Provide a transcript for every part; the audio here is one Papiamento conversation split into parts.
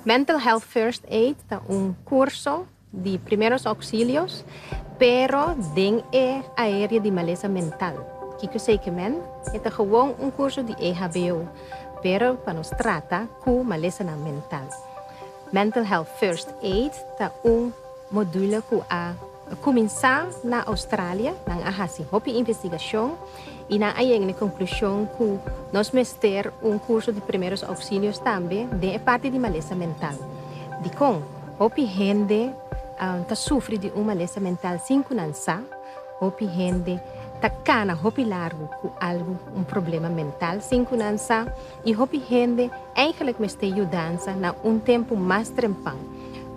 Mental Health First Aid ta un curso di primeros auxilios, pero den e area di malesa mental. Kico esey ke men? E ta gewoon un curso di EHBO, pero pa nos trata cu malesanan mental. Mental Health First Aid ta un module cu a cuminsa na Australia. Nan a haci hopi investigacion y nan a yega na e conclusion cu nos mester un curso di primeros auxilios tambe den e parti di malesa mental. Dicon? Hopi hende ta sufri di un malesa mental sin cu nan sa. Hopi hende ta cana hopi largo cu algo, un problema mental sin cu nan sa. Y hopi hende eigenlijk mester yudansa na un tempo mas trempan.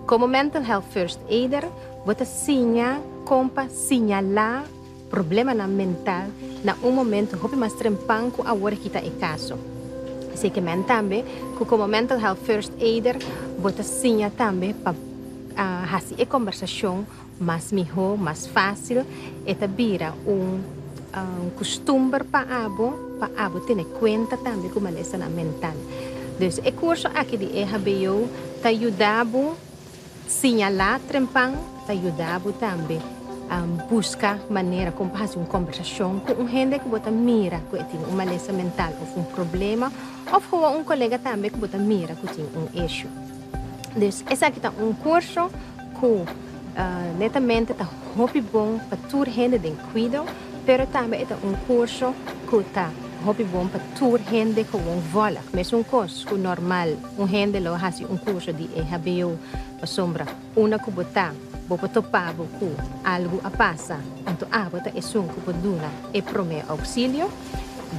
Como Mental Health First Aider bo ta siña con pa siñala problemanan mental na un momento hopi mas trempan cu awor aki ta e caso. Esey ke men tambe cu como Mental Health First Aider bo ta siña tambe pa haci e combersacion mas miho, mas facil. E ta bira un custumber pa abo, pa abo tene cuenta tambe cu malesanan mental. Dus e curso aki di EHBO ta yuda bo siñala trempan, ta yuda bo tambe busca manera con pa haci un combersacion cu un hende cu bo ta mira cu e tin un malesa mental of un problema, of gewoon un colega tambe cu bo ta mira cu tin un issue. Dus esaki ta un curso cu netamente ta hopi bon pa tur hende den cuido, pero tambe e ta un curso cu ta hopi bon pa tur hende gewoon volg. Mesun cos cu normal un hende lo haci un curso di EHBO, pasobra unda cu bo ta, bo por topa bo cu algo a pasa, anto abo ta esun cu por duna e prome auxilio.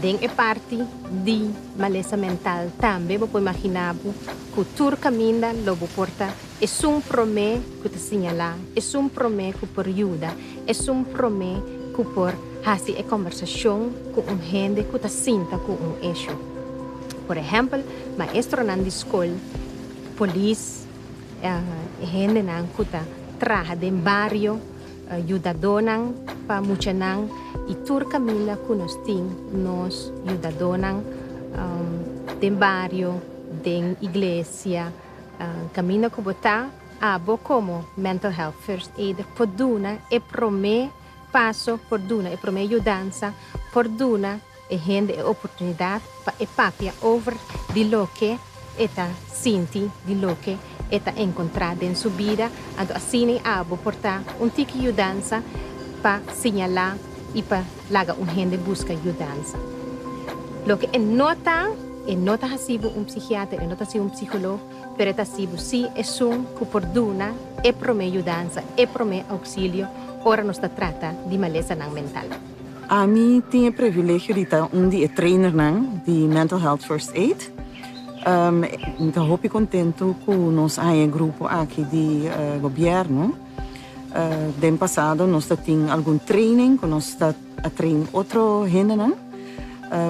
Den e parti di malesa mental tambe bo por imagina bo cu tur caminda lo bo por ta esun prome cu ta siñala, esun prome cu por yuda, esun prome cu por haci e combersacion cu un hende cu ta sinta cu un issue. Por ehempel, maestronan di scol, polis, e hendenan cu ta traha den bario, yudadonan pa muchanan y tur caminda cu nos tin nos yudadonan den bario, den iglesia, caminda cu bo ta, abo como Mental Health First Aider por duna e prome paso, por duna e prome yudansa, por duna e hende e oportunidad pa e papia over di loke e ta sinti, di loke e ta encontra den su bida. Anto asina abo por ta un tiki yudansa pa señala y pa laga un hende busca yudansa. Loke e no ta, e no ta haci bo un psikiater, e no ta haci un psicoloog, pero e ta haci bo si esun cu por duna e prome yudansa, e prome auxilio ora nos ta trata di malesanan mental. Ami tin e privilegio di ta un di e trainernan di Mental Health First Aid. Mi ta hopi contento cu nos a haña e grupo aki di gobierno. Den pasado nos ta tin algun training cu nos ta a train otro hendenan,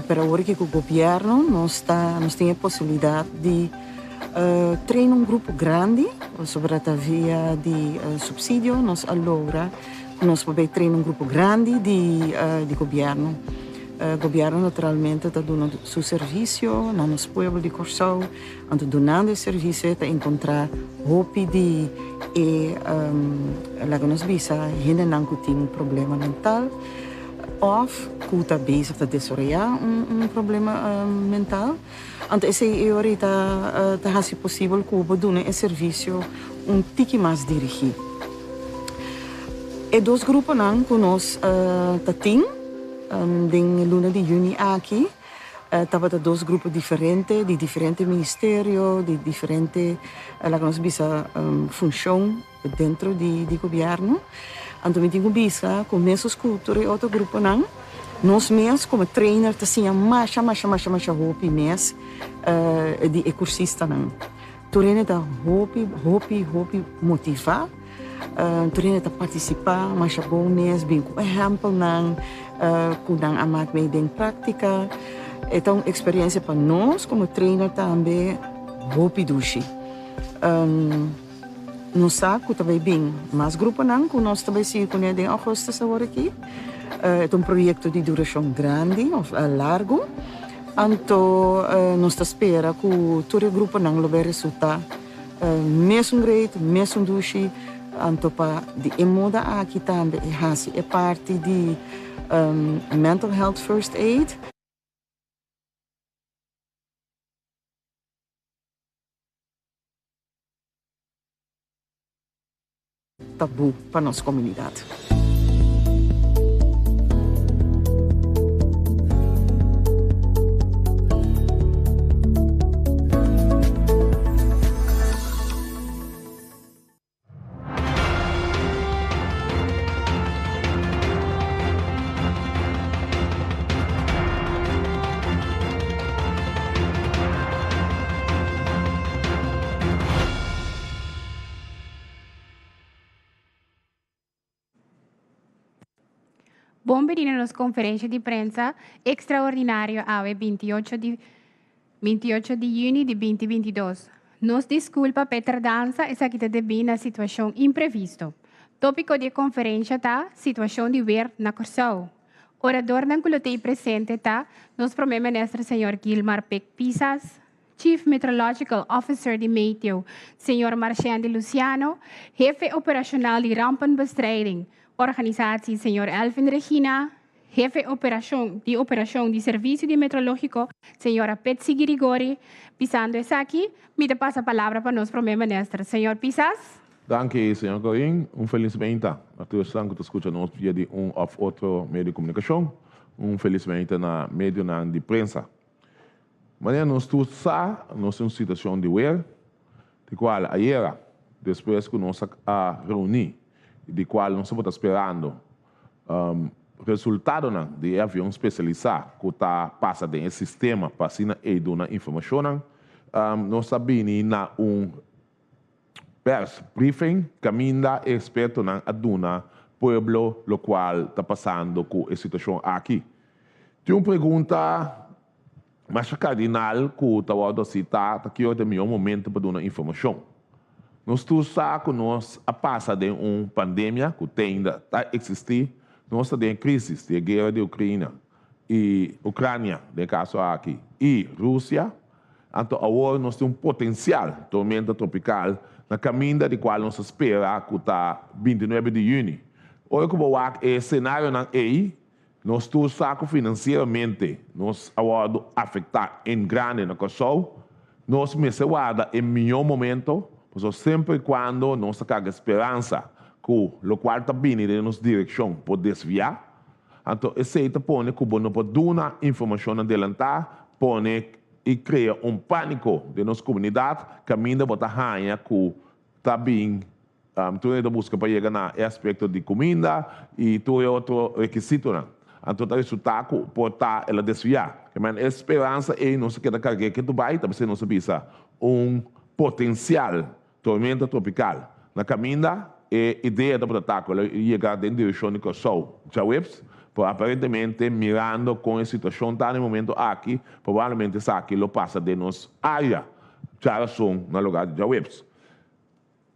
pero awor aki cu gobierno nos ta nos tin e posibilidad di train un grupo grandi, pasobra ta via di subsidio nos a logra cu nos por bay train un grupo grandi di di gobierno. Gobierno naturalmente ta duna su servicio na nos pueblo di Corsou, anto dunando e servicio e ta encontra hopi di e laga nos bisa hendenan cu tin un problema mental of cu ta bezig ta desaroya un problema mental. Anto esey e ora ta ta haci posibel cu bo duna e servicio un tiki mas dirigi. E dos gruponan cu nos ta tin den luna di juni aki tabata dos grupo diferente di diferente ministerio, di diferente laga nos bisa funcion dentro di gobierno. Anto mi tin cu bisa cu mesun cu tur e otro gruponan, nos mes como trainer ta siña masha masha masha masha hopi mes di e cursistanan. Tur hende ta hopi hopi hopi motiva, tur hende ta participa masha bon mes, bin cu ehempelnan cu nan a mak mee den practica. E ta un experiencia pa nos como trainer tambe hopi dushi. Nos sa cu ta bay bin mas gruponan cu nos ta bay sigui cune den augustus awor aki. E ta un proyecto di duracion grandi of largo. Anto nos ta spera cu tur e gruponan lo bay resulta. Mesun great, mesun dushi, anto pa di e moda aki tambe e hasi e parti di mental health first aid. Tabú pa nos komunidat. Bon bini na nos conferencia di prensa extraordinario awe 28 di 28 di juni di 2022. Nos disculpa p'e tardansa, esaki ta debí na situacion imprevisto. Tópico di e conferencia ta Situacion di weer na Corsou. Oradornan cu lo t'ey presente ta nos Prome Minister Señor Gilmar Pik Pisas, Chief Meteorological Officer di Meteo, señor Marchendi Luciano, Hefe Operacional di Rampenbestrijding Organisatie, señor Elvin Regina, Hefe Operacion di Operacion di Servicio di Meteorologico, señora Petsy Girigori. Pisando esaki, mi ta pasa palabra pa nos Prome Minister, señor Pisas. Danki, señor Corin. Un felis meinta na tur esnan ku ta skucha nos via di un òf otro medio di komunikashon. Un felis meinta na medionan di prensa. Manera nos tur sa, nos tin un situacion di weer, di cual ayera, despues cu nos a reuni, y di cual nos tabata sperando resultadonan di e avion specialisa cu ta pasa den e sistema pa asina ey duna informacionnan, nos a bini na un pers briefing caminda e expertonan a duna pueblo locual ta pasando cu e situacion aki. Tin un pregunta masha cardinal cu ta wordo haci ta, ta kior ta e mihor momento pa duna informacion? Nos tur sa cu nos a pasa den un pandemia cu te ainda ta existi, nos ta den e crisis di e guera di Ucraina y Ucrania den e caso aki y Rusia, Anto awor nos tin un potensial tormenta tropical na caminda di cual nos ta spera cu ta bintinuebe di juni. Ora cu bo wak e scenarionan ey, nos tur sa cu financieramente nos a wordo afecta en grande na Corsou. Nos mester warda e miho momento, pasobra semper y cuando nos ta carga speransa cu locual ta bini den nos direccion por desvia, Anto esei ta pone ku bo no por duna informashonnan delantá, pone i krea un pániko den nos komunidat kaminda bo ta haña ku ta bin tur hende ta buska pa yega na e aspekto di kuminda i tur e otro rekisitonan. Anto ta resultá ku por ta el a desviá. Ke e speransa ei nos a keda karg'é ke Dubai ta p'esei nos a bisa un potensial Tormenta tropikal na kaminda, e idea tabata ta ku el a yega den direkshon di Kòrsou djaweps, pero aparentemente mirando kon e situashon ta na e momento aki, probablemente esaki lo pasa den nos área djarason na lugá di djaweps.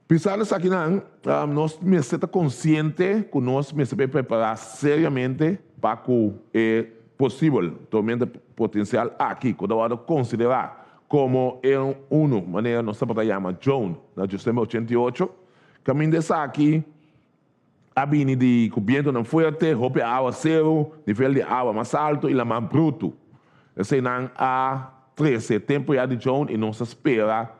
Pisando esakinan, nos mester ta konsiente ku nos mester por prepará seriamente pa ku e posibel tormenta potensial aki ku ta wòrdu konsiderá Komo e unu, manera nos tabata yama Joan na diosember 88, kaminda esaki a bini di ku bientonan fuerte, hopi awaseru, nivel di awa mas altu i laman brutu. Eseinan a trese tempu ya di Joan i nos a spera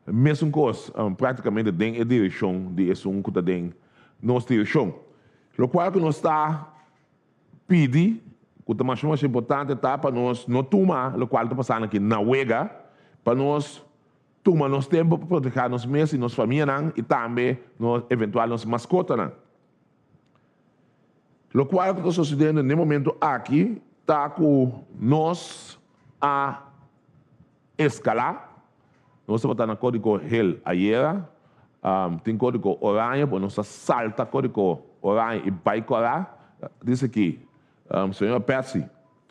mesun kos praktikamente den e direkshon di esun ku ta den nos direkshon. Lokual ku nos ta pidi ku ta masha masha importante ta pa nos no tuma lokual ta pasando aki na wega, pa nos tuma nos tempu pa proteha nos mes i nos famianan i tambe nos eventual nos maskotanan. Lokual ku ta sosediendo den e momento aki ta ku nos a eskalá, nos tabata na kódigo hel ayera, tin kódigo oraño, pero nos a salta kódigo oraño i bai kòrá. Dice aki, señora Patsy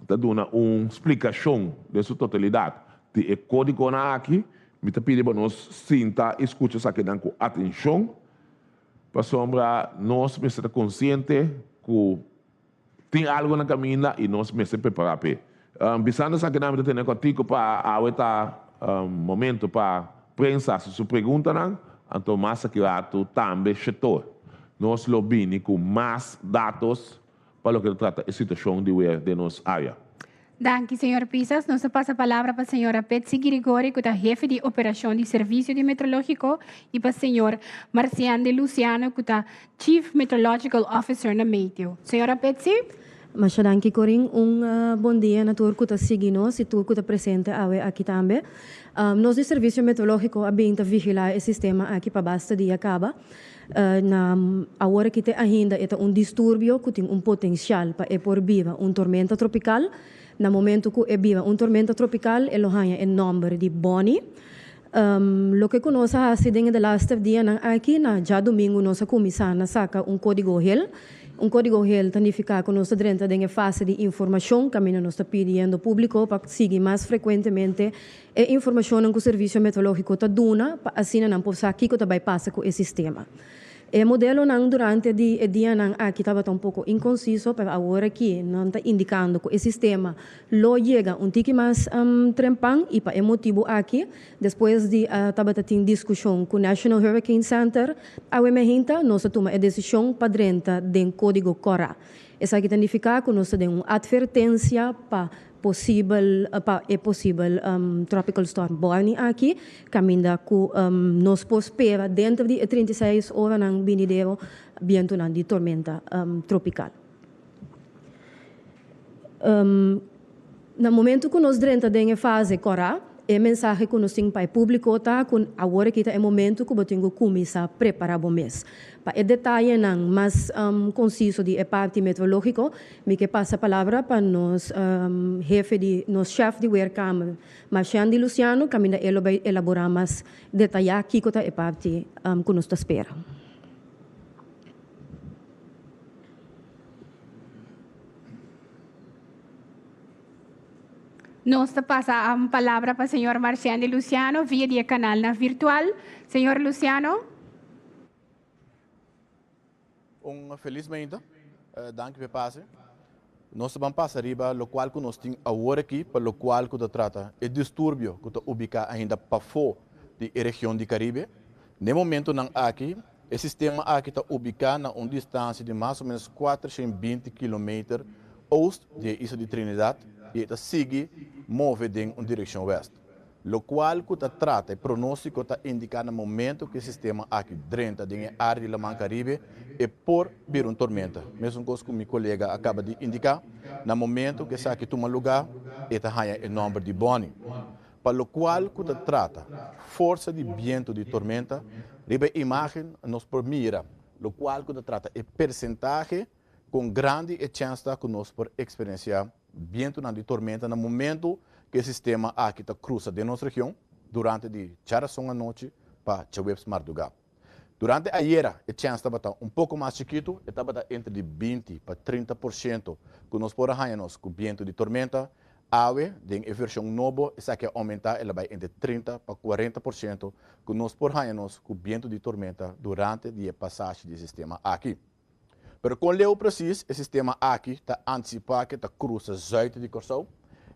ta duna un splikashon den su totalidat di e kódigonan aki. Mi ta pidi pa nos sinta i skucha esakinan ku atenshon, pasobra nos mester ta konsiente ku Tin algo na caminda y nos mester prepara p'e. Bisando esaki nan mi ta tene cortico pa awe ta momento pa Prensa hasi su preguntanan, anto mas aki ratu tambe Shetor. Nos lo bini ku mas datos pa loke ta trata e situashon di wer den nos área. Danki, señor Pisas. Nos ta pasa palabra pa señora Betsy Girigori, ku ta hefe di operashon di Servisio di Metrológiko, i pa señor Marciande Luciano, ku ta Chief Metrological Officer na Meteo. Señora Betsy. Masha danki Corin. Un bon dia na tur ku ta sigui nos i tur ku ta presente awe aki tambe. Nos di Servisio Metrológiko a bin ta vigilá e sistema aki pa basta dia kaba. Na awor aki te ainda e ta un disturbio ku tin un potensial pa e por biba un tormenta tropikal. Na momento ku e biba un tormenta tropikal e lo haña e nòmber di Bonnie. Loke ku nos a hasi den e delaster dianan aki, na djadumingu nos a kuminsá na saka un kódigo hel. Un kódigo hel ta nifiká ku nos ta drenta den e fase di informashon kaminda nos ta pidiendo públiko pa sigui mas frekuentemente e informashonnan ku Servisio Meteorológiko ta duna pa asina nan por sa kiko ta bai pasa ku e sistema. E modelonan durante di e dianan aki tabata un poko inkonsiso, pero awor aki nan ta indikando ku e sistema lo yega un tiki mas trempan i pa e motibu aki despues di a tabata tin diskushon ku National Hurricane Center awe mehinta nos a tuma e desishon pa drenta den kódigo kòrá. Esaki ta nifiká ku nos ta den un atvertensia pa posibel pa e posibel tropical storm Bonnie aki kaminda ku nos por spera denter di e 36 oranan binidero bientunan di tormenta tropikal. Na momento ku nos drenta den e fase kòrá, e mensahe ku nos tin pa e públiko ta ku awor aki ta e momento ku bo tin ku kuminsá prepará bo mes. Pa e detayenan mas konsiso di e parti meteorológiko, mi ke pasa palabra pa nos hefe di nos shèf di weerkamer, Marcian Di Luciano, kaminda e lo bai elaborá mas detayá kiko ta e parti ku nos ta spera. Nos ta pasa palabra pa señor Marcian Di Luciano via di e kanalnan virtual. Señor Luciano. Un felis mainta. Danki pa e pase. Nos ta ban pasa riba lokual ku nos tin awor aki pa lokual ku ta trata e disturbio ku ta ubiká ainda pafó di e region di Karibe. Na e momentunan aki E sistema aki ta ubiká na un distansia di mas o ménos 420 kilometer oost di e isla di Trinidad i e ta sigui move den un direkshon wèst. Lokual ku ta trata e pronóstiko ta indiká na momento ku e sistema aki drenta den e área di Laman Karibe e por bira un tormenta. Mesun kos ku mi kolega a kaba di indiká, na momento ku esaki tuma lugá e ta haña e nòmber di Bonnie. Pa lokual ku ta trata forsa di bientu di tormenta, riba e imágen nos por mira lokual ku ta trata e persentahe kon grandi e chèns ta ku nos por eksperensiá bientunan di tormenta na momentu ku e sistema aki ta krusa den nos region durante di djarason anochi pa djaweps mardugá. Durante ayera e chèns tabata un poko mas chikitu, e tabata entre di 20 pa 30% ku nos por a haña nos ku bientu di tormenta. Awe, den e vershon nobo, esaki a oumentá, el a bai entre 30 pa 40% ku nos por haña nos ku bientu di tormenta durante di e pasashi di e sistema aki. Pero kon leu presis e sistema aki ta antisipá ku e ta krusa zùit di Kòrsou?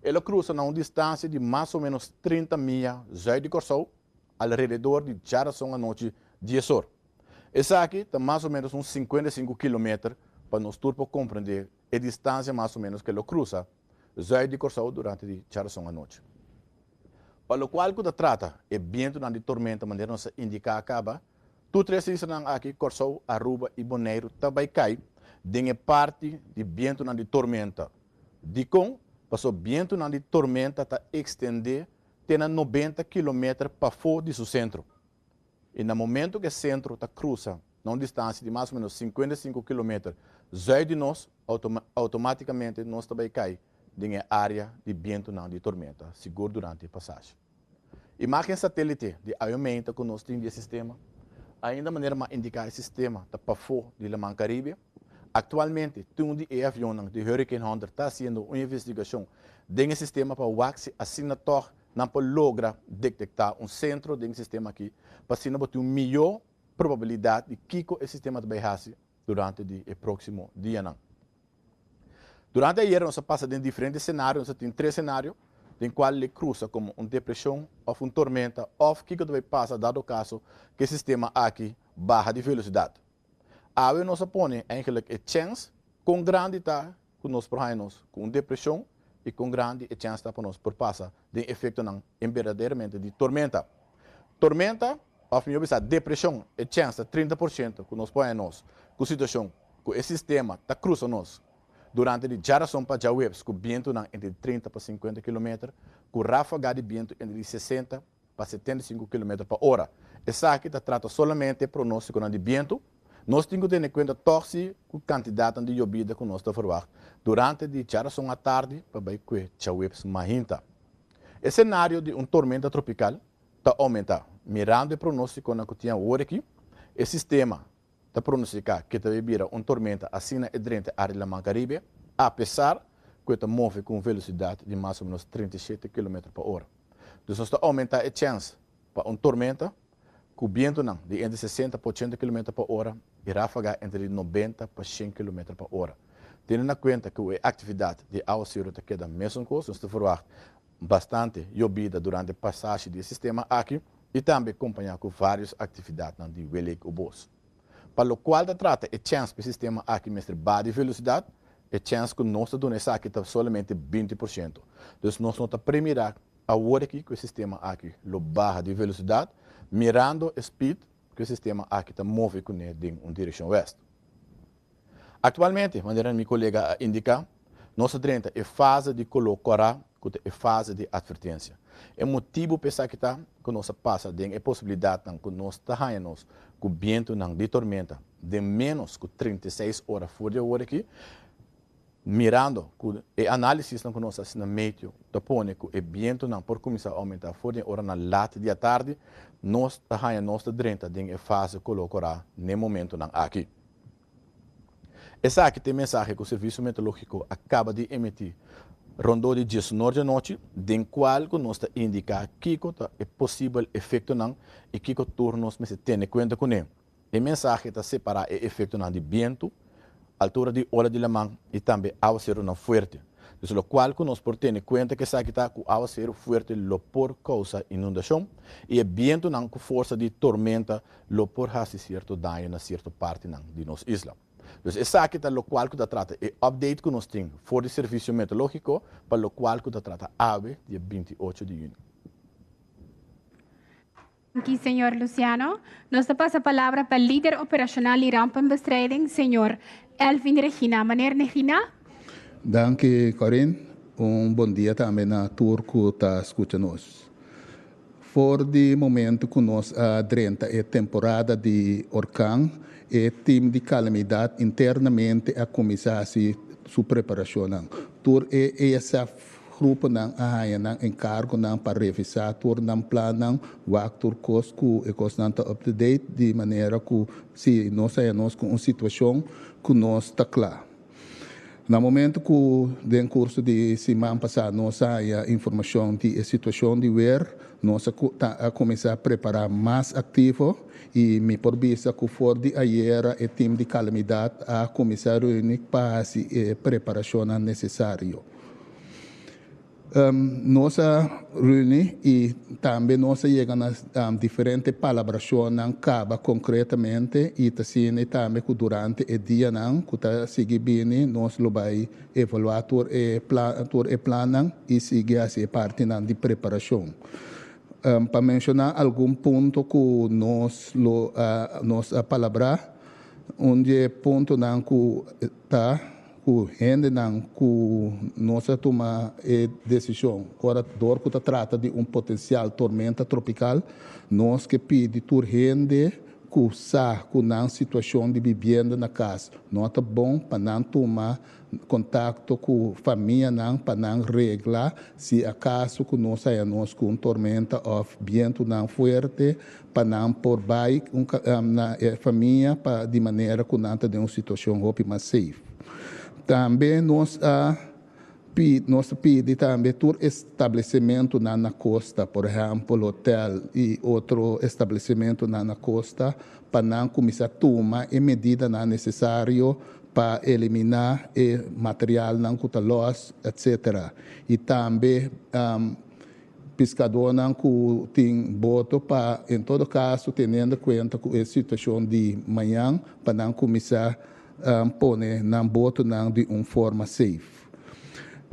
El a krusa na un distansia di mas o ménos 30 mia zùit di Kòrsou, alrededor di djarason anochi dies or. Esaki ta mas o ménos un 55 kilometer pa nos tur por komprendé e distansia mas o ménos ku el lo krusa zùit di Kòrsou durante di djarason anochi. Pa lokual ku ta trata e bientunan di tormenta manera nos a indiká kaba, tur tres islanan aki, Kòrsou, Aruba i Boneiru ta bai kai den e parti di bientunan di tormenta. Dikon? Pasobra bientunan di tormenta ta ekstendé te na 90 kilometer pafó di su sentro. I na momento ku e sentro ta krusa na un distansia di mas o ménos 55 kilometer zùit di nos, outomátikamente nos ta bai kai den e área di bientunan di tormenta, sigur durante e pasashi. Imágen satélite di awe ku nos tin di e sistema, ainda manera m'a indiká e sistema ta pafó di Laman Karibe. Aktualmente, tin un di e avionnan di Hurricane Hunter ta hasiendo un investigashon den e sistema pa wak si asina tòg nan por logra detektá un sentro den e sistema aki pa asina bo tin un mihó probabilidat di kiko e sistema ta bai hasi durante di e próksimo dianan. Durante ayera nos a pasa den diferente senario, nos a tin tres senario. den kual e krusa komo un depreshon òf un tormenta òf kiko ta bai pasa dado kaso ku e sistema aki baha di velosidat. Awe nos a pone eigenlijk e chèns kon grandi ta ku nos por haña nos ku un depreshon i kon grandi e chèns ta pa nos por pasa den efektonan en berdaderamente di tormenta. Tormenta, òf mihó bisa depreshon, e chèns ta 30% ku nos por haña nos ku situashon ku e sistema ta krusa nos durante di djarason pa djaweps ku bientunan entre di 30 pa 50 kilometer, ku ráfaga di bientu entre di 60 pa 75 kilometer pa ora. Esaki ta trata solamente pronóstikonan di bientu. Nos tin ku tene kuenta tòg si ku kantidatnan di yobida ku nos ta ferwagt durante di djarason atardi pa bai kue djaweps mainta. E senario di un tormenta tropikal ta oumentá. Mirando e pronóstikonan ku tin awor aki, e sistema ta pronostiká ku e ta bai bira un tormenta asina e drenta área di Laman Karibe, apesar ku e ta move ku un velosidat di mas o ménos 37 kilometer pa ora. Dus nos ta oumentá e chèns pa un tormenta ku bientunan di entre 60 pa 80 kilometer pa ora i ráfaga entre di 90 pa 100 kilometer pa ora. Tene na kuenta ku e aktividat di áwaseru ta keda mesun kos, nos ta ferwagt bastante yobida durante pasashi di e sistema aki i tambe kompañá ku vários aktividatnan di welek o bos. Pa lokual ta trata e chèns pa e sistema aki mester baha di velosidat, e chèns ku nos ta duna esaki ta solamente 20%. Dus nos no ta premirá awor aki ku e sistema aki lo baha di velosidat, mirando e speed ku e sistema aki ta move kuné den un direkshon wèst. Aktualmente, manera mi kolega a indiká, nos ta drenta e fase di koló kòrá ku ta e fase di atvertensia. E motibu pa esaki ta ku nos a pasa den e posibilidatnan ku nos ta haña nos ku bientunan di tormenta den ménos ku 36 ora for di awor aki, mirando ku e análisisnan ku nos a hasi na meteo ta pone ku e bientunan por kuminsá oumentá for di e oranan lat di atardi, nos ta haña nos ta drenta den e fase koló kòrá n'e momentunan aki. Esaki ta e mensahe ku Servisio Meteorológiko a kaba di emití rondó di 10 di anochi, den kual ku nos ta indiká kiko ta e posibel efektonan i kiko tur nos mester tene kuenta kuné. E mensahe ta separá e efektonan di bientu, altura di ola di laman i tambe awaserunan fuerte. Dus lokual ku nos por tene kuenta ku esaki ta ku awaseru fuerte lo por kousa inundashon i e bientunan ku forsa di tormenta lo por hasi sierto daño na sierto partinan di nos isla. Dus esaki ta lokual ku ta trata e update ku nos tin for di Servisio Meteorológiko pa lokual ku ta trata awe dia 28 di yüni. Danki, señor Luciano. Nos ta pasa palabra pa lider operashonal di Rampenbestrijding, señor Elvin Regina. Meneer Regina? Danki, Corinne. Un bon dia tambe na tur ku ta skucha nos. For di momento ku nos a drenta e temporada di orkan, e tim di kalamidat internamente a kuminsá hasi su preparashonnan. Tur e ESF gruponan a haña nan enkargonan pa revisá tur nan plannan, wak tur kos ku e kosnan ta up to date, di manera ku si nos haña nos ku un situashon ku nos ta kla. Na momento ku den kurso di siman pasá nos a haña informashon di e situashon di wer, nos a kuminsá prepará mas aktivo i mi por bisa ku for di ayera e tim di kalamidat a kuminsá reuní pa hasi e preparashonnan nesesario. Nos a reuní i tambe nos a yega na diferente palabrashonnan kaba konkretamente i ta asina tambe ku durante e dianan ku ta sigui bini nos lo bai evaluá tur e plan tur e plannan i sigui hasi e partinan di preparashon. Pa menshoná algun punto ku nos lo a nos a palabrá, un di e puntonan ku ta ku hendenan ku nos a tuma e desishon ora dor ku ta trata di un potensial tormenta tropikal, nos ke pidi tur hende ku sa ku nan situashon di bibienda na kas no ta bon pa nan tuma kontakto ku famianan pa nan regla si akaso ku nos haña nos ku un tormenta òf bientunan fuerte pa nan por bai na e famia pa di manera ku nan ta den un situashon hopi mas safe. Tambe nos a nos ta pidi tambe tur establesimentunan na kosta, por ehèmpel hotèl i otro establesimentunan na kosta, pa nan kuminsá tuma e medidanan nesesario. pa eliminá e materialnan ku ta lòs etc. I tambe piskadónan ku tin boto pa en todo kaso teniendo kuenta ku e situashon di mañan pa nan kuminsá pone nan botonan di un forma safe.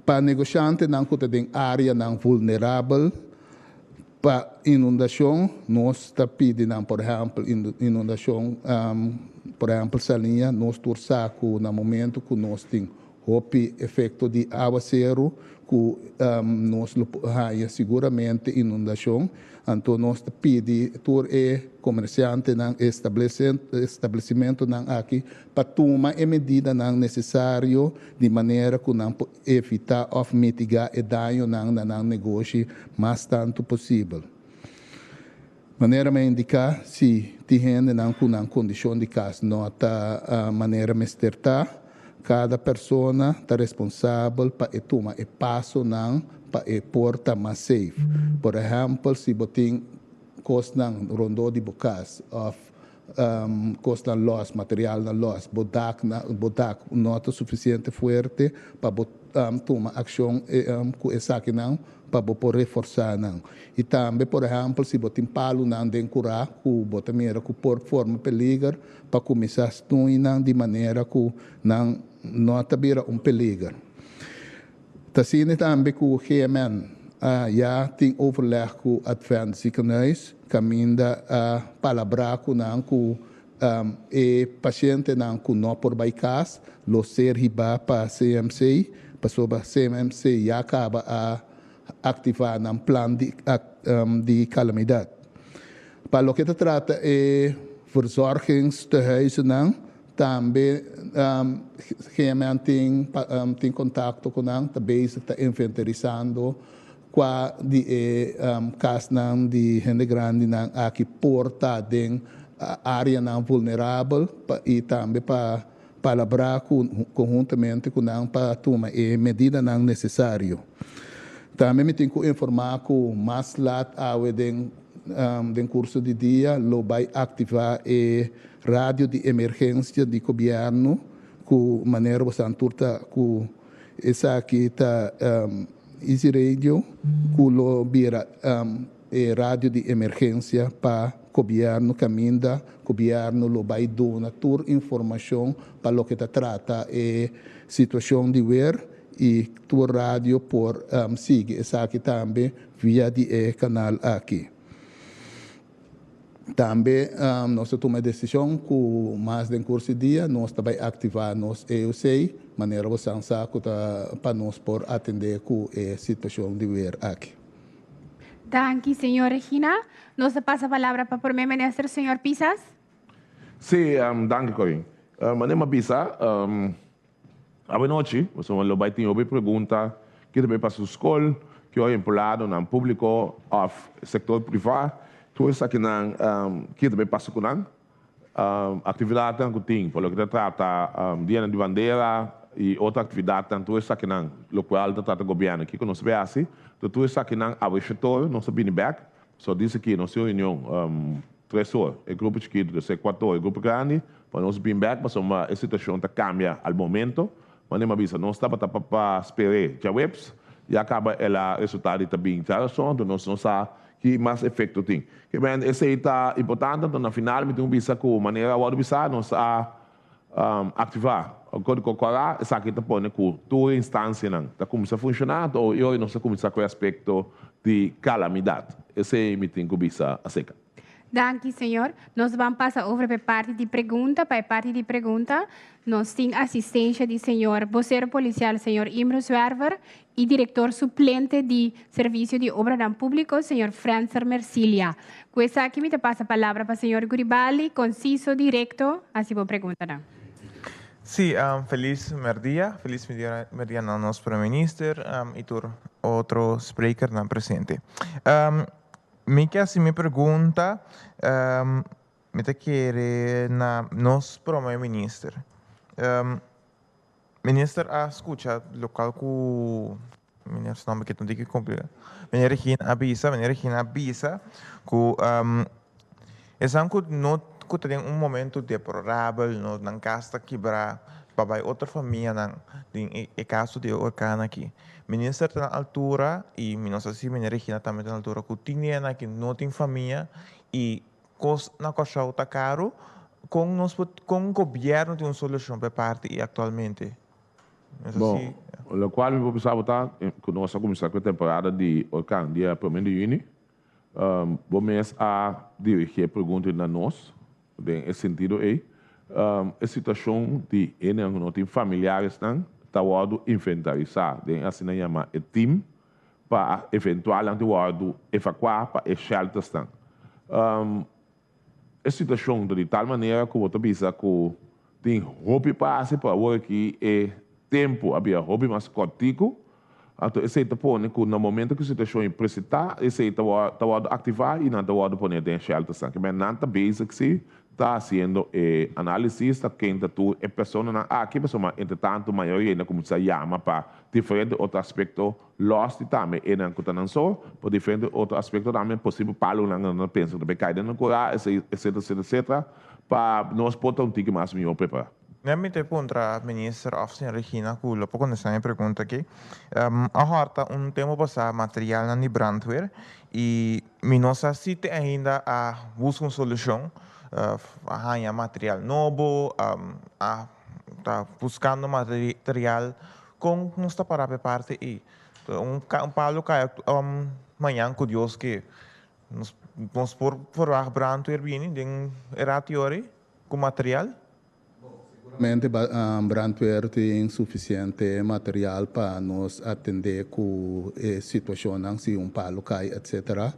Pa negoshantenan ku ta den áreanan vulnerabel pa inundashon nos ta pidi nan por ehèmpel inundashon por ehèmpel Saliña nos tur sa ku na momento ku nos tin hopi efekto di awaseru ku nos lo por haña siguramente inundashon. Anto nos ta pidi tur e komersiantenan, e establesimentonan aki pa tuma e medidanan nesesario di manera ku nan por evitá òf mitigá e dañonan na nan negoshi mas tantu posibel. Manera mi a indiká, si tin hendenan ku nan kondishon di kas no ta manera mester ta, kada persona ta responsabel pa e tuma e pasonan pa e por ta mas safe. Por ehèmpel, si bo tin kosnan rondó di bo kas òf kosnan lòs, materialnan lòs, bo dak bo dak no ta sufisiente fuerte pa bo tuma akshon ku esakinan pa bo por reforsá nan. I tambe, por ehèmpel, si bo tin palunan den kurá ku bo ta mira ku por forma peliger, pa kuminsá snoei nan di manera ku nan no ta bira un peliger. Ta asina tambe ku GMN a ya tin overleg ku Advent Ziekenhuis kaminda a palabrá ku nan ku e pashentenan ku no por bai kas lo ser hibá pa CMC, pasobra CMC ya kaba a aktivá nan plan di kalamidat. Pa loke ta trata e verzorgingstehuizennan, tambe GMN tin kontakto ku nan, ta bezig ta inventarisando kua di e kasnan di hende grandinan aki por ta den áreanan vulnerabel i tambe pa palabrá konhuntamente ku nan pa tuma e medidanan nesesario. Tambe mi tin ku informá ku mas lat awe den den kurso di dia lo bai aktivá e radio di emergensia di gobièrnu ku manera bo san tur ta ku esaki ta Easy Radio ku lo bira e radio di emergensia pa gobièrnu kaminda gobièrnu lo bai duna tur informashon pa loke ta trata e situashon di wer i tur radio por sigui esaki tambe via di e kanal aki. Tambe nos ta tuma e desishon ku mas den kurso di dia nos ta bai aktivá nos EOC manera bo san sa ku ta pa nos por atendé ku e situashon di wer aki. Danki señor Regina. Nos ta pasa palabra pa Prome Minister señor Pisas. Sí, danki Corinne. Manera mi a bisa, Awenochi, boso lo bai tin hopi pregunta ki ta bay pasa su skol, ki ora empleadonan publico of sector priva, tur esakinan ki ta bay pasa cu nan. Actividadnan cu tin pa loke ta trata dianan di bandera y otro actividadnan, tur esakinan locual ta trata gobierno kico nos ta bay haci, tur esakinan awe shetor nos ta bini bek. So dice ki nos tin un reunion tres or, e grupo chikito, despues cuatro or, e grupo grandi, pa nos bin bek pasobra e situacion ta cambia al momento. Manera mi a bisa, nos tabata pa pa sper'é djaweps, ya caba el a resulta di ta bin djarason, anto nos no sa ki mas efecto tin. Ke men esey ta importante, anto na final mi tin ku bisa ku manera a wordo bisa nos a Aktivá Kódigo Kòrá, esaki ta pone ku tur instansianan ta kuminsá funshoná, anto i ora nos ta kuminsá ku e aspekto di kalamidat. Esei mi tin ku bisa aserka. Danki, señor. Nos ban pasa over pa e parti di pregunta. Pa e parti di pregunta nos tin asistencia di señor Bosero Policial, señor Imro Zwerver, y director suplente di Servicio di Obranan Publico, señor Frenser Mercilia. Cu esaki mi ta pasa palabra pa señor Guribaldi, conciso, directo, haci bo preguntanan. Sí, feliz merdia, feliz merdia na nos Prome Minister y tur otro sprekernan presente. Mi ke haci mi pregunta, mi ta kere na nos Prome Minister. Minister a skucha lokal ku Meneer su nomber ke ta un tiki komplika. Meneer Regina a bisa, Meneer Regina a bisa ku esnan ku no ku ta den un momento deplorabel, no nan kas ta kibra, pa bai otro famianan den e kaso di e orkan aki. Minister ta na altura i mi no sa si meneer Regina tambe ta na altura ku tin hende aki no tin famia i kos na Kòrsou ta karu. Kon nos por kon gobièrnu tin un solushon pa e parti i aktualmente? Bon, lokual mi por bisa bo ta ku nos a kuminsá ku e temporada di orkan dia promé di yüni. Bo mes a dirigí e pregunta na nos den e sentido ei. E situashon di hendenan ku no tin familiaresnan ta wòrdu inventarisá den asina yama e tim pa eventual nan tin wòrdu evakuá pa e sheltersnan. E situashon ta di tal manera ku bo ta bisa ku tin hopi pa hasi, pero awor aki e tempu a bira hopi mas kòrtiku. Anto esei ta pone ku na momento ku situashon i presentá, esei ta ta wòrdu aktivá i nan ta wòrdu pone den sheltersnan. Kimen nan ta bezig si ta hasiendo e análisis ta ken ta tur e personanan aki, pasobra entretantu mayoria na kuminsá yama pa diferente otro aspekto Lòs di tambe enan ku ta nan so, por diferente otro aspekto tambe posibel palunan ku nan ta pensa ku ta bay kai den nan kurá, etcetera, etcetera, etcetera, pa nos por ta un tiki mas mihó prepará. Nan mi ta puntra Minister òf Señor Regina ku lo por kontestá mi pregunta aki. A hòrta un tempu pasá materialnan di brandweer i mi no sa si te ainda a buska un solushon, a haña material nobo, a ta buskando material. Kon nos ta para pa e parti ei? Un un palo kai mañan ku Dios ke nos nos por verwagt brandweer bini den e rati ora ei ku material? Seguramente brandweer tin sufisiente material pa nos atendé ku e situashonnan si un palo kai etcetera.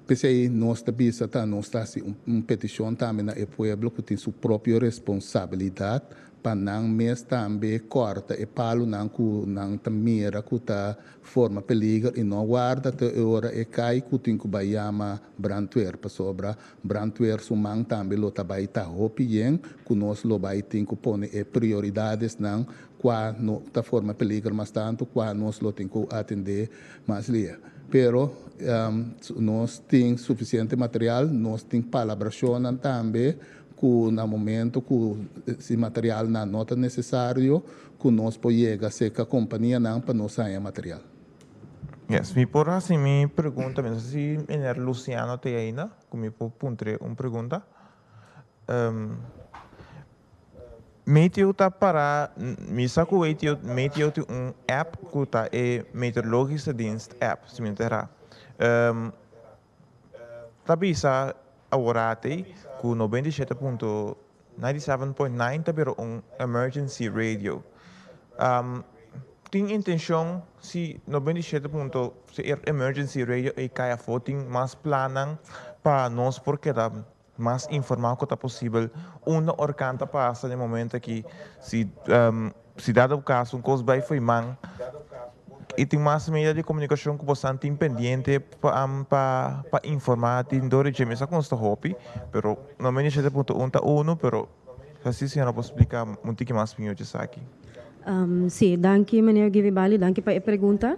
P'esei nos ta bisa ta nos ta hasi un petishon tambe na e pueblo ku tin su propio responsabilidat pa nan mes tambe kòrta e palunan ku nan ta mira ku ta forma peliger i no warda te e ora e kai ku tin ku bai yama brandweer pasobra brandweer su man tambe lo ta bai ta hopi yen ku nos lo bai tin ku pone e prioridadesnan kua no ta forma peliger mas tantu kua nos lo tin ku atendé mas lia pero nos tin sufisiente material nos tin palabrashonnan tambe ku na momento ku si materialnan no ta nesesario ku nos por yega serka kompanianan pa nos haña material. Yes, mi por hasi mi pregunta, mi no sa si meneer Luciano ta ei ainda, ku mi por puntr'é un pregunta. Meteo ta para, mi sa ku Meteo, Meteo tin un app ku ta e Meteorologische Dienst app, si mi no ta erá. Ta bisa aworati ku 97 punto 97.9 ta bira un emergency radio. Tin intenshon si 97 punto si e emergency radio ei kai afó tin mas plannan pa nos por keda mas informá ku ta posibel unda orkan ta pasa den momento aki si si dado kaso un kos bai fo'i man i tin mas medio di komunikashon ku bosan tin pendiente pa pa informá tin dor di dje mi sa ku nos ta hopi pero 97.1 ta unu pero si señora por splika un tiki mas mihó dje esaki. Sí, danki meneer Givibali, danki pa e pregunta.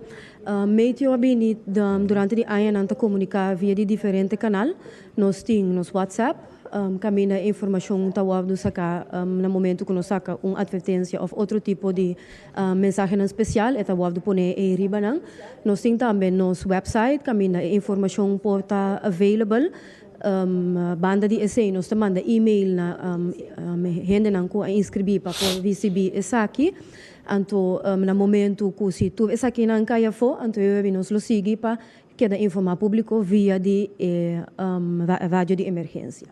Meteo a bini durante di añanan ta komuniká via di diferente kanal. Nos tin nos WhatsApp, kaminda e informashon ta wòrdu saká na momentu ku nos saka un atvertensia òf otro tipo di mensahenan spesial, e ta wòrdu poné ei riba nan. Nos tin tambe nos wèpsait kaminda e informashon por ta available. Banda di esei nos ta manda email na hendenan ku a inskribí pa por risibí esaki. Anto na momentu ku si tur esakinan kai afó, anto e nos lo sigui pa keda informá públiko via di e radio di emergensia.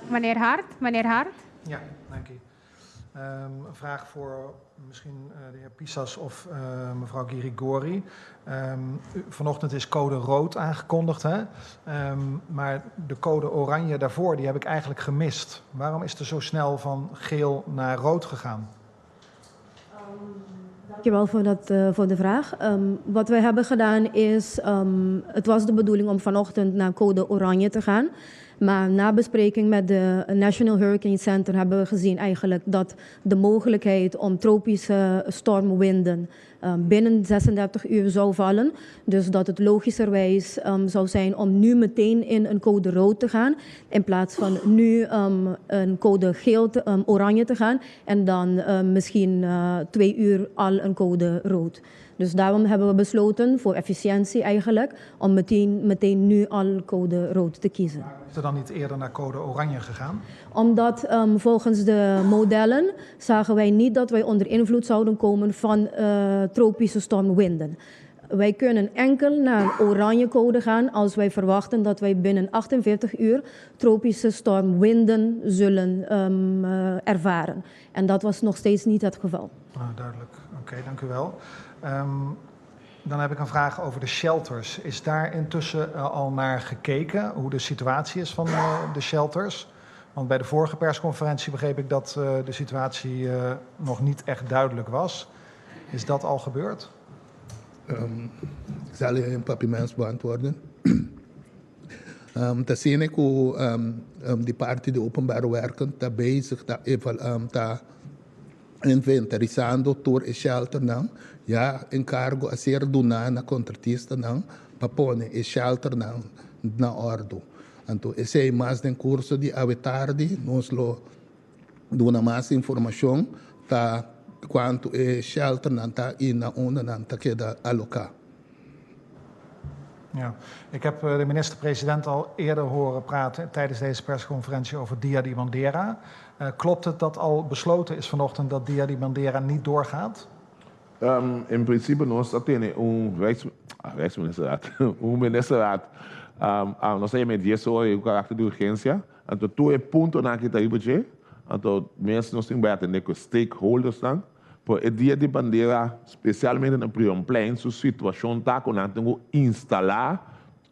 Meneer Hart, meneer Hart. Ja, dank u. Een vraag voor misschien de heer Pisas of mevrouw Girigori. Vanochtend is code rood aangekondigd, hè? Maar de code oranje daarvoor, die heb ik eigenlijk gemist. Waarom is er zo snel van geel naar rood gegaan? Dankjewel voor, dat, voor de vraag. Wat wij hebben gedaan is, het was de bedoeling om vanochtend naar code oranje te gaan. Maar na bespreking met de National Hurricane Center hebben we gezien eigenlijk dat de mogelijkheid om tropische stormwinden binnen 36 uur zou vallen. Dus dat het logischerwijs zou zijn om nu meteen in een code rood te gaan. In plaats van nu een code geel, te, oranje te gaan. En dan misschien 2 uur al een code rood. Dus daarom hebben we besloten, voor efficiëntie eigenlijk, om meteen nu al code rood te kiezen. Waarom is er dan niet eerder naar code oranje gegaan? Omdat volgens de modellen zagen wij niet dat wij onder invloed zouden komen van tropische stormwinden. Wij kunnen enkel naar een oranje code gaan als wij verwachten dat wij binnen 48 uur tropische stormwinden zullen ervaren. En dat was nog steeds niet het geval. Ah, duidelijk. Oké, dank u wel. Dan heb ik een vraag over de shelters. Is daar intussen al naar gekeken hoe de situatie is van de shelters? Want bij de vorige persconferentie begreep ik dat de situatie nog niet echt duidelijk was. Is dat al gebeurd? Ik zal in Papiaments beantwoorden. Ta asina ku di parti di openbare werken ta bezig ta, ta inventarisando tur e shelter nan ya enkargo a ser duná na kontratista nan pa pone e shelter nan na òrdu. Anto esei mas den kurso di awe tardi nos lo duna mas informashon ta kuantu e shelter nan ta i na unda nan ta keda aloká. Ja, ik heb de minister-president al eerder horen praten tijdens deze persconferentie over Dia di Bandera. Klopt het dat al besloten is vanochtend dat Dia di Bandera niet doorgaat? In prinsipio nos tin un rijksministerraad, un ministerraad, nos tin 10 or ku karakter di urgensia, anto tur e puntonan ku ta ei, anto mes nos tin ku atendé ku stakeholders nan, pa e dia di bandera, spesialmente na Brionplein, su situashon ta ku nan tin ku instalá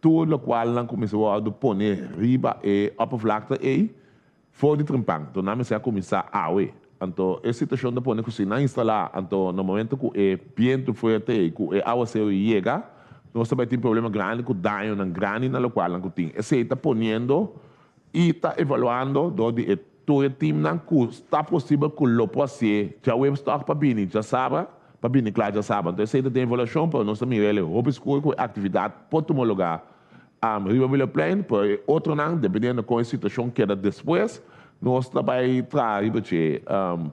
tur lokual nan kuminsá pone riba e oppervlakte ei, for di trempan. Anto nan mester kuminsá awe. Anto e situashon ta pone ku si nan instalá, anto na momento ku e bientu fuerte ku e awaseru yega, nos tambe tin problema grandi ku daño nan grandi na lokual nan ku tin. Esei ta poniendo i ta evaluando dor di e tur e team nan ku ta posibel ku lo por hasié djaweps tòg pa bini djasabra, pa bini kla djasabra. Anto esei ta den evaluashon, pero nos ta mira el hopi skur ku e aktividat por tuma lugá riba Wilhelplein, pero e otronan, dependiendo kon e situashon keda despues, nos ta bai traha riba dje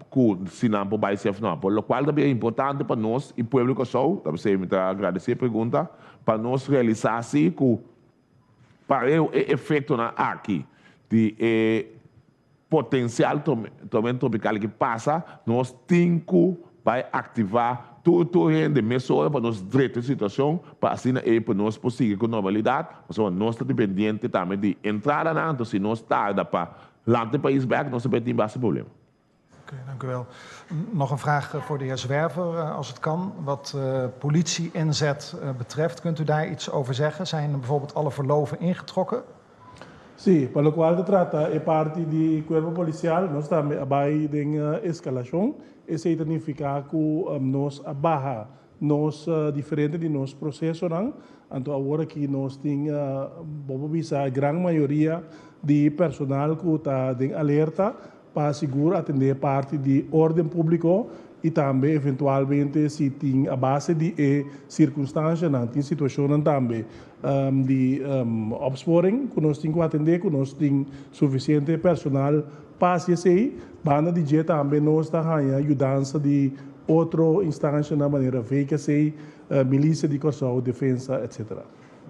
ku si nan por bai si òf no. Por lokual ta bien importante pa nos i pueblo di Kòrsou, ta p'esei mi ta agradesé e pregunta, pa nos realisá si ku pareu e efektonan aki di e potensial tormenta tropikal ki pasa, nos tin ku bai aktivá tur hende mesora pa nos drecha e situashon, pa asina ei pa nos por sigui ku normalidat, pasobra nos ta dependiente tambe di entradanan, anto si nos tarda pa lanta e pais bèk, nos ta bai tin basta problema. Oké, dank u wel. Nog een vraag voor de heer Zwerver, als het kan. Wat politie-inzet betreft, kunt u daar iets over zeggen? Zijn bijvoorbeeld alle verloven ingetrokken? Si, pa lokual ta trata e parti di kuerpo polisial, nos tambe a bai den eskalashon. Esei ta nifiká ku nos a baha nos diferente di nos prosesonan. Anto awor aki nos tin, bo por bisa, gran mayoria di personal ku ta den alerta pa sigur atendé parti di órden públiko i tambe eventualmente si tin a base di e sirkunstanshanan, tin situashonnan tambe di opsporing ku nos tin ku atendé, ku nos tin sufisiente personal pa hasi esei. Banda di dje tambe nos ta haña yudansa di otro instanshanan manera VKC, Milisia di Kòrsou, Defensa, etcetera.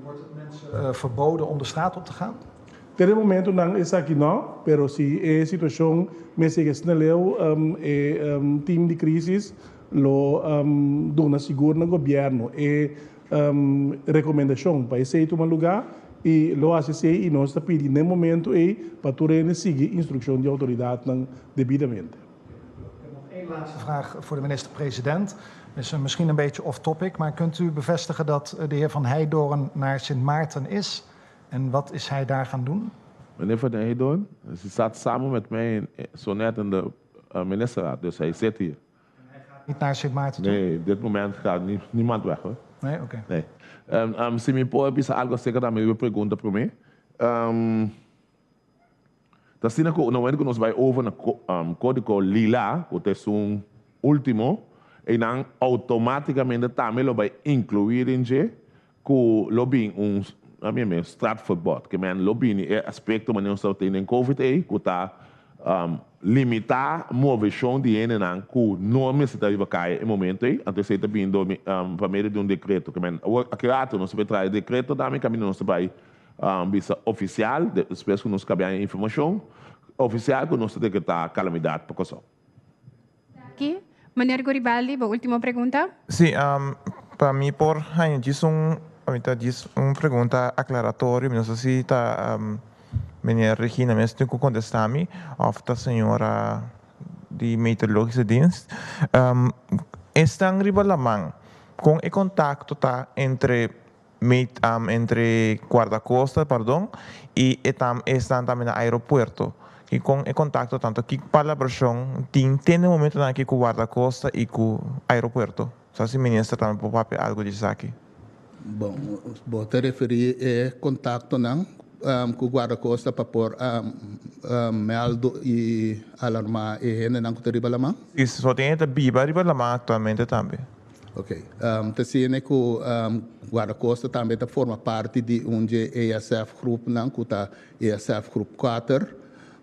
Wordt het mensen verboden om de straat op te gaan? Te e momentonan esaki no, pero si e situashon mester sigui leu, e team di krísis lo duna sigur na gobièrnu e rekomendashon pa esei tuma lugá i lo hasi esei i nos ta pidi na e momento ei pa tur hende sigui instrukshon di outoridatnan debidamente. Ik heb nog één laatste vraag voor de minister-president. Is misschien een beetje off-topic, maar kunt u bevestigen dat de heer Van Heydoorn naar Sint Maarten is? En wat is hij daar gaan doen? Meneer Van Heydoorn, ze staat samen met mij zo net in de ministerraad, dus hij zit hier. En hij gaat niet naar Sint Maarten toe? Nee, op dit moment gaat niemand weg, hoor. Nee, oké. Okay. Nee. Si mi por bisa algu aserka di mi pregunta pa mi. Ta asina ku na momento ku nos bai over na kódigo lila, ku ta esun último, einan outomátikamente tambe lo bai inkluí den dje ku lo bin un straatverbod. Ke men lo bini e aspekto manera nos tabata tin den covid ei, ku ta limitá moveshon di hendenan ku no mester ta riba kaya e momento ei. Anto esei ta bini dor pa medio di un dekreto. Ke men awor aki rato nos ta bai traha e dekreto tambe kaminda nos ta bai bisa ofisial, despues ku nos kabia e informashon ofisial ku nos ta dekretá kalamidat pa Kòrsou. Danki. Meneer Guribaldi, bo ultimo pregunta. Sí, pa mi por haña djis un, mi ta djis un pregunta aklaratorio, mi no sa si ta meneer Regina mes tin ku kontestá mi òf ta señora di Meteorologische Dienst. Esnan riba laman, kon e kontakto ta entre entre Guardacosta, pardon, y e tam esnan tambe na aeropuerto. Y con e contacto tanto ki palabracion tin te na e momentonan aki cu Guardacosta y cu aeropuerto? Sa si minister tambe por papia algo di esaki. Bon, bo ta referi e contactonan cu Guardacosta pa por meldo y alarma e hendenan cu ta riba laman? Si, so tin hende ta biba riba laman actualmente tambe. Ok. Ta siña ku Guardacosta tambe ta forma parti di un dje ESF groepnan ku ta ESF groep kuater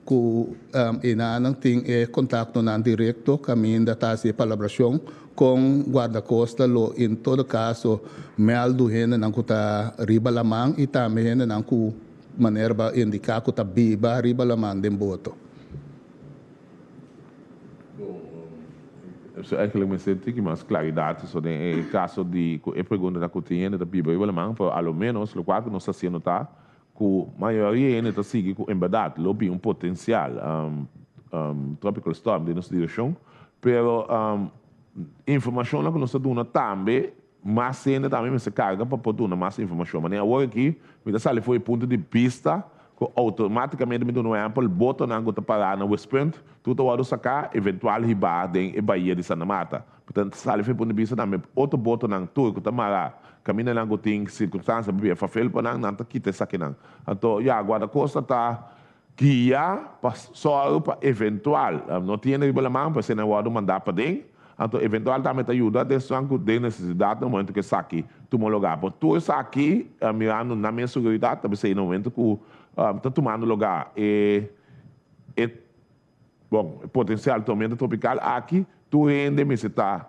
ku enanan tin e kontaktonan direkto kaminda ta hasi e palabrashon kon Guardacosta lo en todo kaso mèldu hendenan ku ta riba laman i tambe hendenan ku manera bo a indiká ku ta biba riba laman den boto. So eigenlijk mester tiki mas claridad so den e caso di cu e pregunta ta cu tin hende ta biba riba laman, pero a lo menos locual cu nos ta haciendo ta cu mayoria hende ta sigui cu en berdad lo bin un potencial tropical storm den nos direccion, pero informacionnan cu nos ta duna tambe mas hende tambe mester carga pa por duna mas informacion. Manera awor aki mi ta sali for e punto di bista cu automaticamente mi duna un ehempel, botonan cu ta para na Westpunt tur ta wordo saca eventual hiba den e bahia di Santa Marta. Mi ta sali for e punto di bista tambe otro botonan tur cu ta mara camindanan cu tin circunstancia pa bia favel pa nan, nan ta kita esakinan. Anto ya, Guardacosta ta guia pa sòru pa eventual no tin hende riba laman pa esei nan wòrdu mandá paden, anto eventual tambe ta yuda den esnan ku den nesesidat na momento ku esaki tuma lugá. Por tur esaki mirando nan mes seguridat ta bisei na momento ku ta tumando lugá e e bon e potensial tormenta tropikal aki tur hende mester ta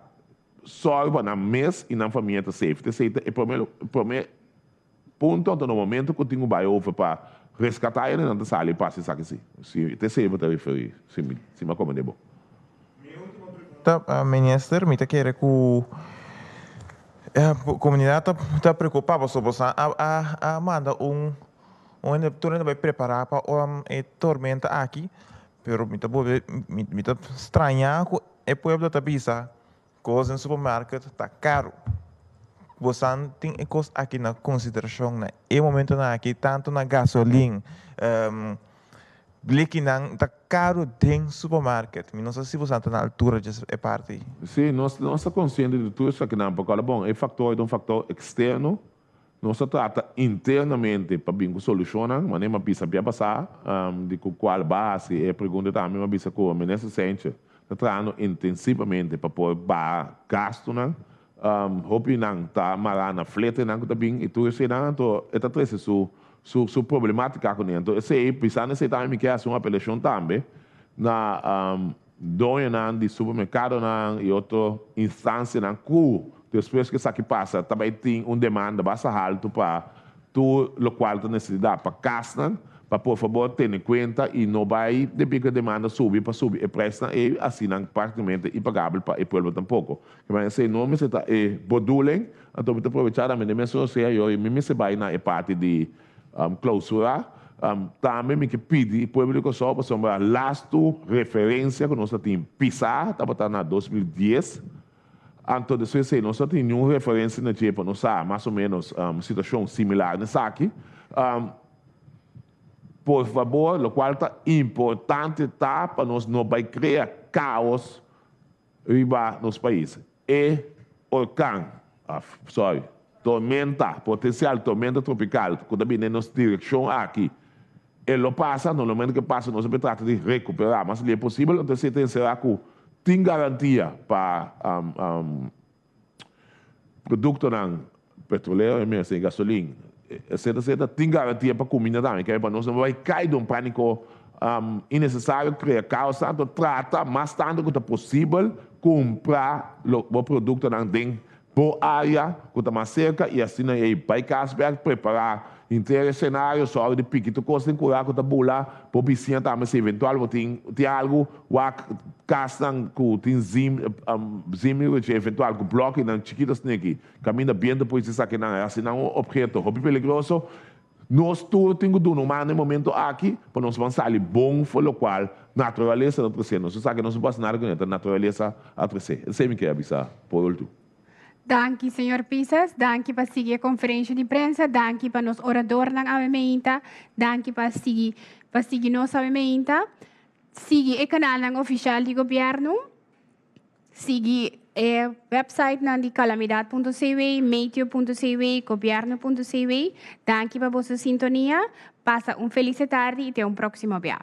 sòru pa nan mes i nan famia ta safe. Esei ta e prome prome Punto, anto na momento cu tin cu bay over pa rescata hende nan ta sali pa haci esaki si. Si ta esey bo ta referi, si mi si mi a comprende bo. Mi ultimo pregunta, Minister, mi ta kere cu comunidad ta ta preocupa pasobra boso a a a manda un un hende tur hende bay prepara pa e tormenta aki, pero mi ta bolbe mi mi ta straña cu e pueblo ta bisa Kos den supermarket ta karu. Bosan tin e kos aki na konsiderashon na e momentonan aki tantu na gasolin, blikinan ta karu den supermarket. Mi no sa si bosan ta na altura dje e parti ei. Sí, nos nos ta konsiente di tur esakinan pasobra bon e faktor ta un faktor eksterno. Nos ta trata internamente pa bin ku solushonnan, manera mi a bisa bia pasá, di ku kual base e pregunta tambe mi a bisa ku Minister Sentje ta trahando intensivamente pa por baha gastunan. Hopi nan ta mará na fletenan ku ta bin i tur eseinan, anto e ta trese su su su problematica kuné. Anto esei, pisando esei tambe mi ke hasi un apelashon tambe na Doñonan di supermercadonan y otro instancianan cu despues cu esaki pasa ta bay tin un demanda basta halto pa tur locual ta necesidad pa casnan, pa por fabor tene cuenta y no bay debi cu e demanda subi pa subi e prijsnan ey asinan practicamente impagabel pa e pueblo tampoco. Kiman esey no mester ta e bedoeling, anto mi ta probecha tambe den mesun osea yo y mi mester bay na e parti di Clausura. Tambe mi ke pidi pueblo di Kòrsou pasobra lastu referensia ku nos ta tin pisá tabata na 2010. Anto despues esei nos no tin niun referensia na dje pa nos sa mas o ménos situashon similar na esaki. Por fabor lokual ta importante ta pa nos no bai krea kaos riba nos pais. E orkan, sorry, tormenta, potensial tormenta tropikal ku ta bini den nos direkshon aki. E lo pasa, normalmente ke pasa nos a trata di rekuperá mas lihé posibel, anto esei ta enserá ku tin garantia pa produktonan petrolero, e gasolin, etcetera, etcetera, tin garantia pa kuminda tambe, ke pa nos no bai kai den un pániko innesesario, krea kaos, anto trata mas tantu ku ta posibel kumpra bo produktonan den Bo área ku ta mas serka i asina ei bai kas bèk prepará henter e senario, sòru di piki tur kos den kurá ku ta bula, bo bisiña tambe si eventual bo tin tin algu wak kasnan ku tin zim zim eventual ku blòkinan chikito sneki kaminda bientu por hisi esakinan a hasi nan un opheto hopi peligroso. Nos tur tin ku duna un man na e momento aki pa nos ban sali bon for lokual naturalesa ta trese nos. Esaki nos no por hasi nada kuné, ta naturalesa a trese. Esei mi ke a bisa por ultimo. Danki señor Pisas, danki pa sigui e conferencia di prensa, danki pa nos oradornan awe meinta, danki pa sigui pa sigui nos awe meinta. Sigui e canalnan oficial di gobierno. Sigui e websitenan di calamidad.cw, meteo.cw, gobierno.cw. Danki pa boso sintonia. Pasa un felice tardi y te un proximo bia.